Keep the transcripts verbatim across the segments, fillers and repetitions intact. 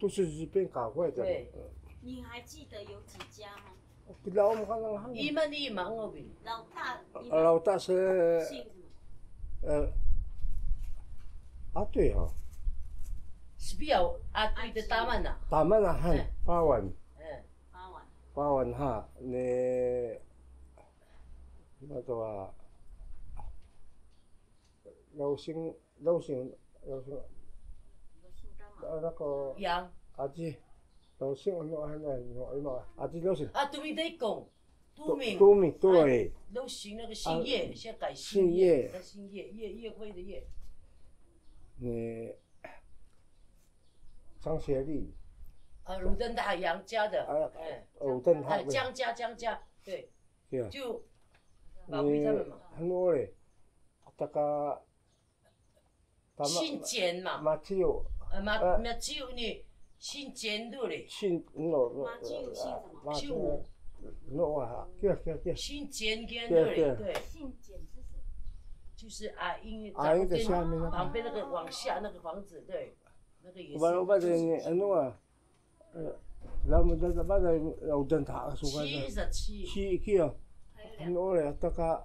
不是日本咖啡的。对。嗯。你还记得有几家吗？ Kila mu ka nang han. Ima ni ima ngobi. 老大，你 老大是姓什么？呃，啊，对哈， Sbiyaw atuy de tama na. Tama na han, Eh. Pawan, 哎，八碗。 Pawan ha, ne, 那个啊，老姓，老姓，老姓，你的姓干嘛？啊，那个杨阿姐，老姓，那个，那个，那个，阿姐老姓，啊，都名得讲，都名，都名，对，都姓那个姓叶，现在改姓叶，叶他姓叶，叶叶辉的叶，那张学丽，啊，鲁登大杨家的，啊哎，哦，但他哎，江家江家，对，对啊，就保庇他们嘛。很多嘞，大概，他们姓简嘛，马修，呃，马呃马修呢，姓简对嘞，姓那个马修姓什么？马修那个啊，对对对，姓简跟对对嘞，对对，姓简是谁？就是阿英阿英的下面那个旁边那个往下那个房子，对，那个也是。我我把这那个，呃，那么那个把那个我等他说个七十七七个啊，还有两那我来大概，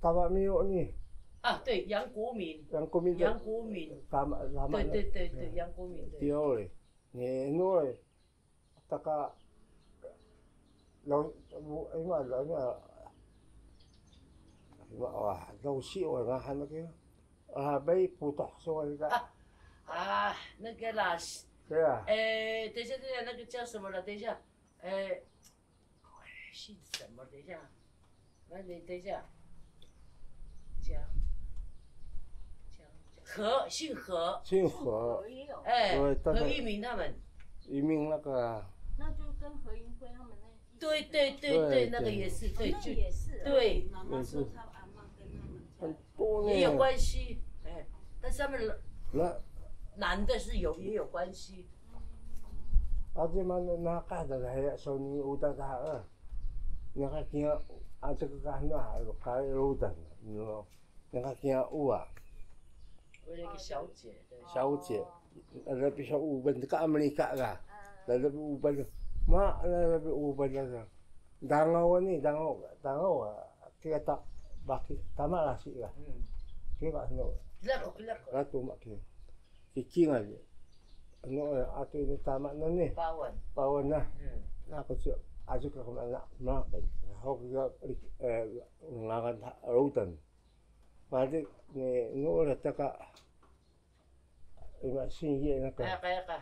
他们没有呢，啊，对，杨国民，杨国民的，杨国民，他们他们对对对对，杨国民，对，对嘞，你那嘞，大概，老我哎嘛老嘛，哇，老死我那还那个，啊，被不到说那个，啊，那个啦，对啊，哎，等一下等一下，那个叫什么了？等一下，哎，姓什么？等一下，那你等一下，江江何，姓何，姓何，也有，哎，对大概何一鸣他们，一名那个，那就跟何云辉他们那一起对对对对，对那个也是，对，那就也是啊。对，妈妈说他阿妈跟他们家很多也有呢，关系，哎，但是他们那。男的是有也有关系，啊，这嘛那个的还说你有的他啊，那个听啊，这个干那还有开路的，你说那个听有啊，为了一个小姐，对，小姐，那比如说五本这个阿美利卡啦，那那五本，嘛那那五本那个，然后呢，然后然后啊，这个大，把给他妈拉去了，嗯，这个那，那个那个那都嘛给。 Kikingal. Ano, ato ini tama na ni. Pawan. Pawan na. Hmm. Ako si ajo ka kuma na ma. Hok ga, eh, ngangan rudan. Mali ni no ra taka ima sinye na Kaya ka. kaya ka.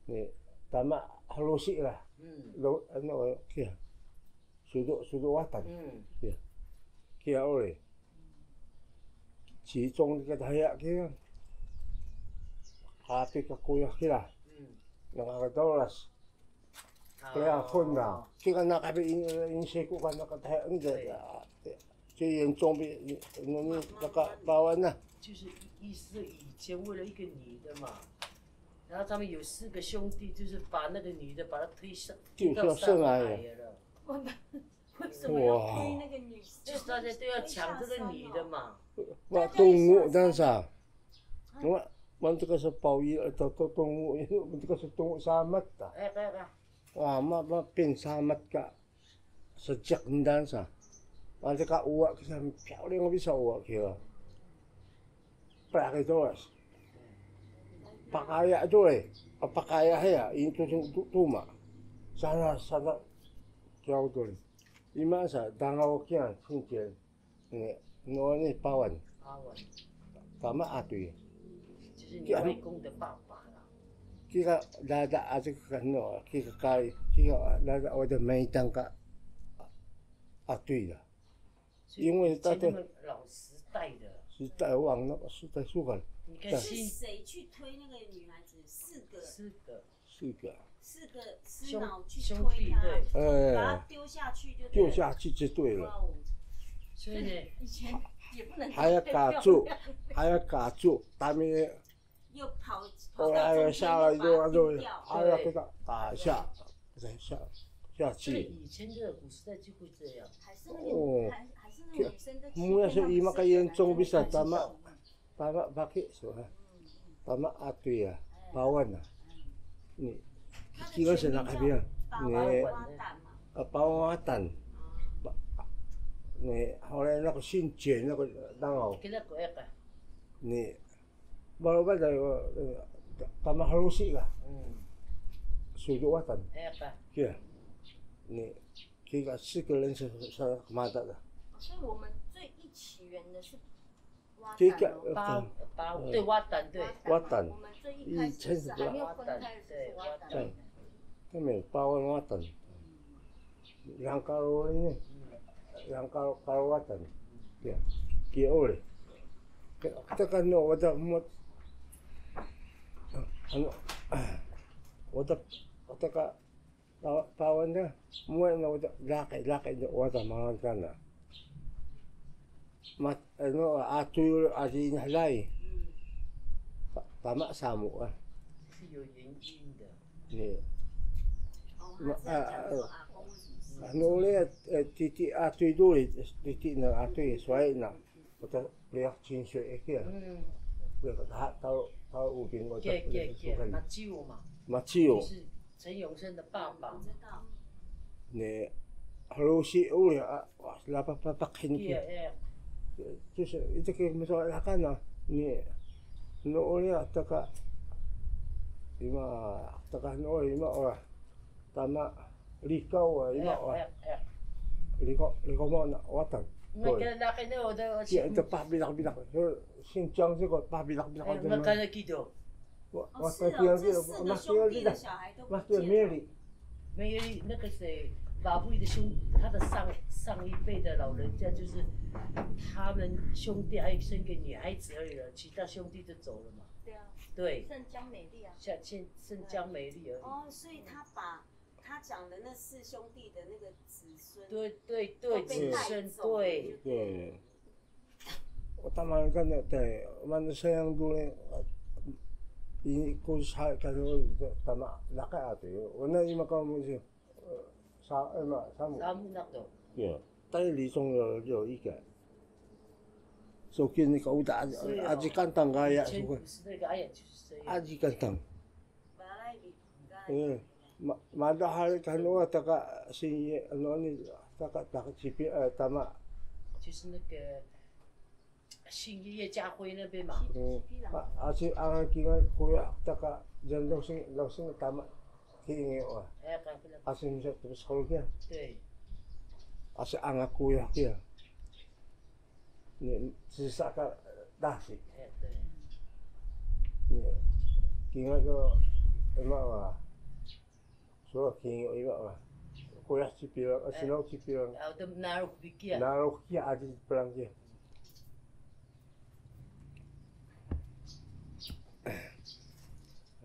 Ni tama halusi ra. Hmm. Lo ano kiya. Sudo sudo watan. Hmm. Kiya. Kiya ore. Cicong di ka daya kiya. Kapi ka kuya kira. Hmm. Nang ka dolas. Kaya hon na. Kika na kapi in in seku ka na ka daya nda. Ci yensong bi no ni taka bawan na. 就是意思是以前为了一个女的嘛，然后他们有四个兄弟，就是把那个女的把她推上，就推到上来了来了。为什么要推那个女生？就是大家都要抢这个女的嘛。 Ma tungu dan sa. Wa man taka sa pawi to to tungu inu man taka sa tungu samat ta. 哎，哎，哎， Wa ma ma pin samat ka. Sejak ndan sa. Man taka uwa kisa piaw ling bisa uwa kiya. Pra ki dolas. Pakaya dole. Pakaya haya. Ini tu tu tu ma. Sana sana. Kiya dole. Ima sa dangaw kiya singkil. Ni no ni pawan. 阿文， Tama atuy. 就是你外公的爸爸啦。 Kika dada aji ka no. Kika kai. Kika dada wada maitang ka atuy da. 所以以前那么老时代的，是在望那个是在苏格兰。你看新是谁去推那个女孩子？四个，四个是个。四个吃脑去兄弟推她，对，哎，把她丢下去就对了。丢下去就对了。哇哦，所以呢，以前也不能还要卡住，还要卡住，他们又跑跑后来到中间下来又把它就丢掉。还要给他打下，再下下所以去。以前的古时代就会这样。还是那哦个还还是那个女生的气 Mula sa 焰 ima ka 很 yensong 深 bisa 的 tama tama baki so ha. Tama Atuy ya, Pawan na. Ni, kikiwa sa nakabiya. Ni, a, Pawan Watan. Pa-, ni, hore na ko Since, na ko Dangaw. Kila ko eka. Ni, baru ba da, eh, Tama Harusi ka. Suju Watan. Eka. Kiya. Ni, kiya ka sikelen sa, sa kmata da. 所以我们最一起源的是 Kika, Watan, oh. Pawan, Pawan, 对, Watan, 对. Watan. 我们最一开始是还没有分开的时候是 Watan. 对, Pawan Watan. Yang karo ini, yang karo, karo Watan. Ya, kiya uri. Kita kan no, wada mot, ano, wada, wada ka, Pa-, Pawan da, muwe na uda laqi, laqi da wada mangal kana. Ma, ano, Atuy aji ini hlai. Ta-, tama samu, ah. 是有原因的。 Ni. 哦，他是要讲说阿公为什么是 ano uri, eh, titi Atuy duri, titi na Atuy, swai na. Wada priyak cinsu eki ya. Priyak ha, tao, tao ubing wada priyak cinsu kan. Maciu ma. Maciu. 就是陈永生的爸爸嘛。 Ni, Harusi uri, a, wa, lapa papak hini ki. Terus, ita ki miso lakan na. Ni, no uri, a, taka, ima, taka no uri, ima ora. Tama, Rikaw, ima ora. Rikaw, Rikaw mo na, Watan. Kiya, ita pah bilak-bilak. Since 这个 pah bilak-bilak. 哦，是哦，这四个兄弟的小孩都不见了。 没有，那个谁，老布的兄，他的上，上一辈的老人家，就是他们兄弟还生个女孩子而已了，其他兄弟都走了嘛。对啊。对。剩江美丽啊。剩，剩江美丽而已。哦，所以他把他讲的那四兄弟的那个子孙，对，对，对，都被带走了，子孙，对。 就对。 对。 Utama kan te, mana sayang dulu, ini ku sa kan, tama laqi Atuy. Wana ima kamu si, sa, ima, samu. Samu nak to. Ya, tai li song yo, yo ika. So kini ka uda aji, aji kantang gaya suka. 以前不是那个，哎呀，就是这样。 Aji kantang. Eh, ma-, mada hari kan wa taka si, ano ni, taka, taka cipi, eh, tama. 就是那个信义叶家辉那边嘛。 Hmm. A, asi angal kingal kuya taka jan langsung, langsung tama kingi wa. Eh, kan kena. Asi misa terus hol kiya. 对。 Asi angal kuya kiya. Ni, sisa ka dasi. Eh, 对。 Ni, kingal ko, ima wa. So, kingal ima wa. Kuya cipi lang, a, sinaw cipi lang. A, uda narux bi kiya. Narux kiya aji pelang kiya.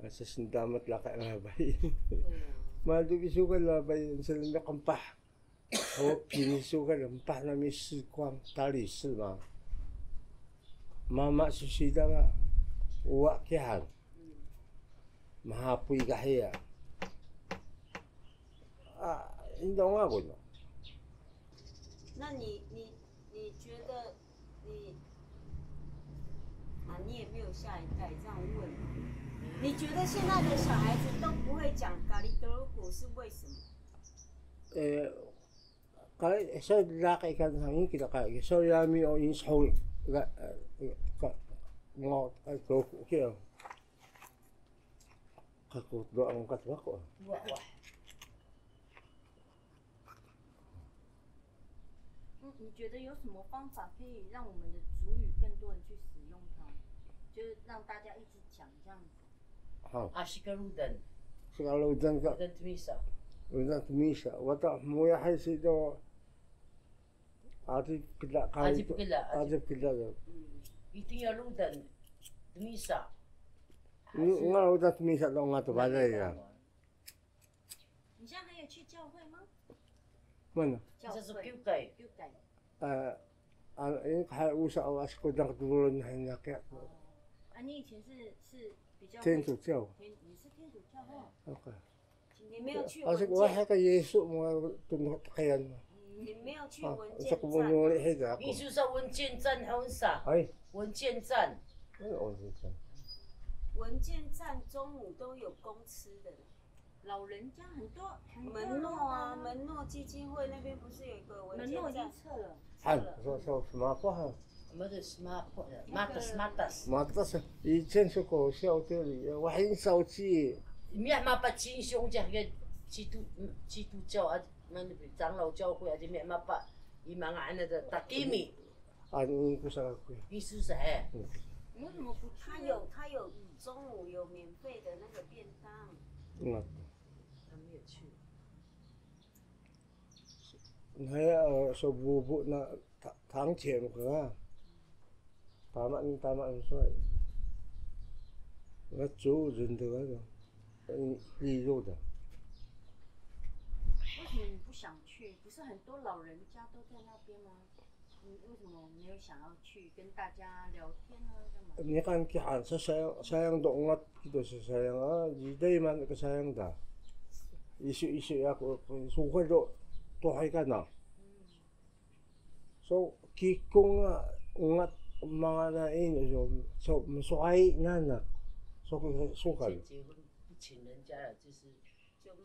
Asa sndamat laqi labay. Madu bi suka labay, nslmiq qmpah. O, pini suka qmpah nami 四光, tali 四芒. Mama su siida ga uwa kiya han. Mhapuy ka hiya. A, indo nga ko no. 那你，你，你觉得你，啊，你也没有下一代，这样问嘛。你觉得现在的小孩子都不会讲 Kari Troku 是为什么？ Eh, kari, so laqi kan hangi kita kari, so yami o insho ga, eh, ka, ngo, eh, Troku kiya. Kako do angkat wako. 嗯，你觉得有什么方法可以让我们的族语更多人去使用它？就是让大家一直讲这样子。 Asi ka rudan. Asi ka rudan ka. Rudan tmisa. Rudan tmisa. Wada hmuya hay si do. Aji pkla, aji pkla, aji pkla. Itiya rudan tmisa. 你，我有在米线弄啊，都把这个。你现在还有去教会吗？问了。教会。这是教会。教会。呃，啊，因为还有啥，我是过那个多人很那个。哦。啊，你以前是，是比较会，天主教。天，你是天主教哦。OK。 你没有去文健站？ Asi ko wahay ka Yesu mo tunux tqayan. 你没有去文健站？ Usa ko mo nuri hiya. Yesu sa 文健站 hug sa. Ay. 文健站。 Ano 文健站？文健站中午都有供吃的呢。老人家很多，很多门诺啊，啊。门诺基金会那边不是有一个文健站？门诺已经撤了。Han, so, so, smaku han. Madas, maku, matas, matas. Matas, 以前是个小店里，我很少去。Miyah mapa 金兄这个基督，嗯，基督教啊，那个长老教会啊，就 miyah mapa 一万 ana 的 takimi。 Ani ku sa ku. Isu sa, eh. 为什么不去呢？他有，他有中午有免费的那个便当。 Nga. 他没有去。 Naya, eh, so bubu na ta-, 堂前 ka. Tama ni, tama ni so. Nga cu zun de ga. Ni, ni zo da. 为什么你不想去？不是很多老人家都在那边吗？ 你为什么没有想要去跟大家聊天啊，干嘛？ Niqan ki han, sa sayang, sayang do ungat kido, sa sayang, ah, jiday man ka sayang da. Isu, isu yaku, suxan do tuhay kana. 嗯。 So, kikung nga ungat mangal na inu, so, so, msuway nanak. So, suxan. 结婚不请人家了，就是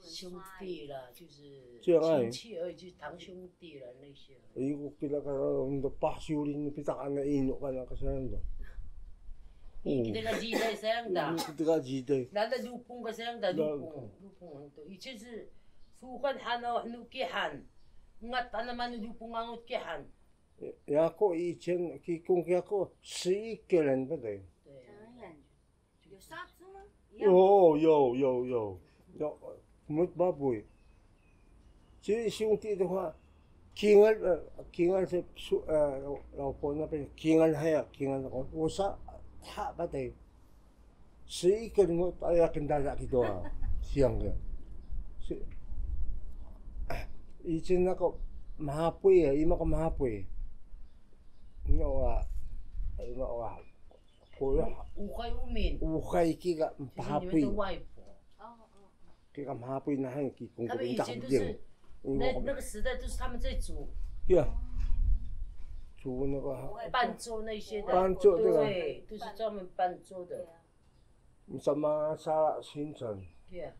兄弟啦，就是亲戚而已，就是堂兄弟啦，那些。 Iku kida ka ndo pah siyuri ni pita kana inu kana ka sayang da. Kida ka jiday sayang da. Kida ka jiday. Nanda lupung ka sayang da, lupung. Lupung to. 以前是 suxan hano nuki han. Ngat ana manu lupung angut ki han. Yaku 以前 kikung yaku 十一个人 pa de. 对。 有杀猪吗？一样。有，有，有，有。有，mnuut babuy. Cili 兄弟的话, kingal, eh, kingal sa su-, eh, 老婆那边, kingal haya, kingal, usa, ha, patay. 十一个人 aya kendala kido, ah, siyang ka. Si-, 以前那个 mahapuy, eh, ima ka mahapuy. Ima wa, ima wa. Kuya. Uxay umin. Uxay kika mpahapuy. 就是你们的外婆。哦，哦，哦。 Kika mpahapuy nahan ki kung. 他们以前都是，那，那个时代都是他们在煮。 Ya. 煮那个伴奏那些的。伴奏，对吧？对，都是专门伴奏的。 Msa ma sala 行程。 Ya.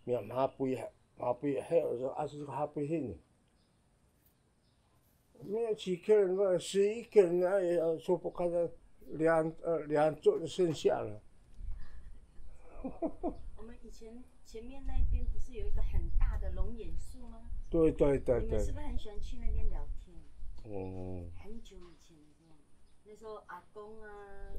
Miya mpahapuy, mpahapuy he, asi ka hapuy hini. 没有几个人，十一个人，哎，呃，说不看了，两，呃，两桌就剩下了。 我们以前前面那边不是有一个很大的龙眼树吗？对，对，对，对。你们是不是很喜欢去那边聊天？嗯。很久以前的事。 那时候阿公啊，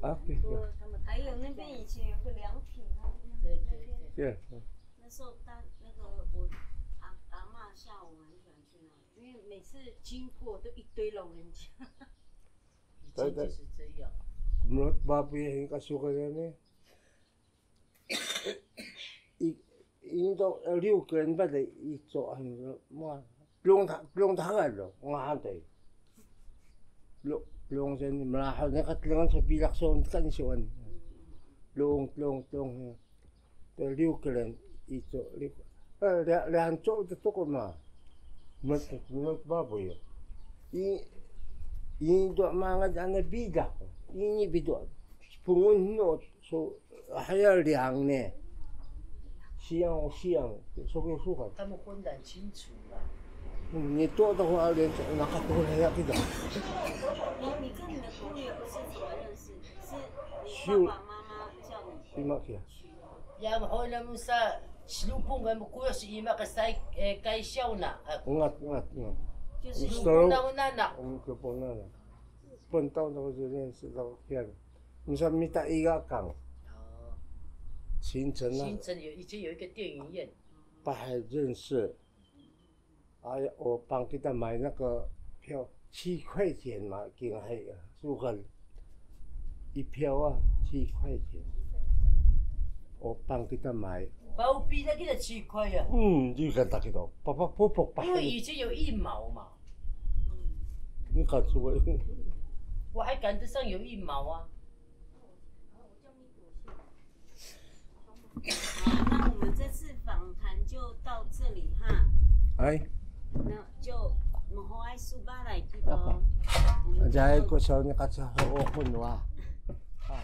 啊，很多他们，还有那边以前有个凉亭啊，对，对，对。那边。对，嗯。那时候大，那个我阿，阿嬷下午很喜欢去那里。因为每次经过都一堆老人家。 以前就是这样。 Mnuut babuy hini ka suxan ni. I, indo, eh, 六个人 pa de, ico, ano, ma, plung da, plung da hangan lo, nga han de. Lo, plung sen, mlaho, ne ka tlengan so bilak so, kan so, ano. Plung, plung, plung, eh. 六个人, ico, 六, eh, 两, 两桌的 toko ma. Mnuut, mnuut babuy. I, indo mangal ana bida. Ini bida. Pungun no, so, haya 两呢. 两, 两, so, so, so. 他们分得很清楚啦。 嗯，你做的话，连那个都来要给的。你，你跟你的姑爷不是怎么认识？是你爸爸妈妈叫你去吗？ Ima kiya. Ya, mhuy namu sa slupung ga mkuyu si ima ka sai, eh, 开销 na. Ah. 我，我，我。 就是 slupung namu nanaq. 我们就不那了。碰到那个就认识到这样。你说没到一个港。哦。新城啊。新城有，以前有一个电影院。 Paah 认识。 Aya, o, 帮 kita 买那个票，七块钱嘛， kingal hay, suxan. 一票啊，七块钱。 O, 帮 kita 买。 Paah pila kita 七块啊？ 嗯，你看他给到，啪啪噗噗啪。 因为以前有一毛嘛。 你看出来。 我还赶得上有一毛啊。 好，那我们这次访谈就到这里哈。 Ay. 那就 mahuway su balay kido. Apa? 我们就 Jay ko saw ni kaca ho okun wa. Ah.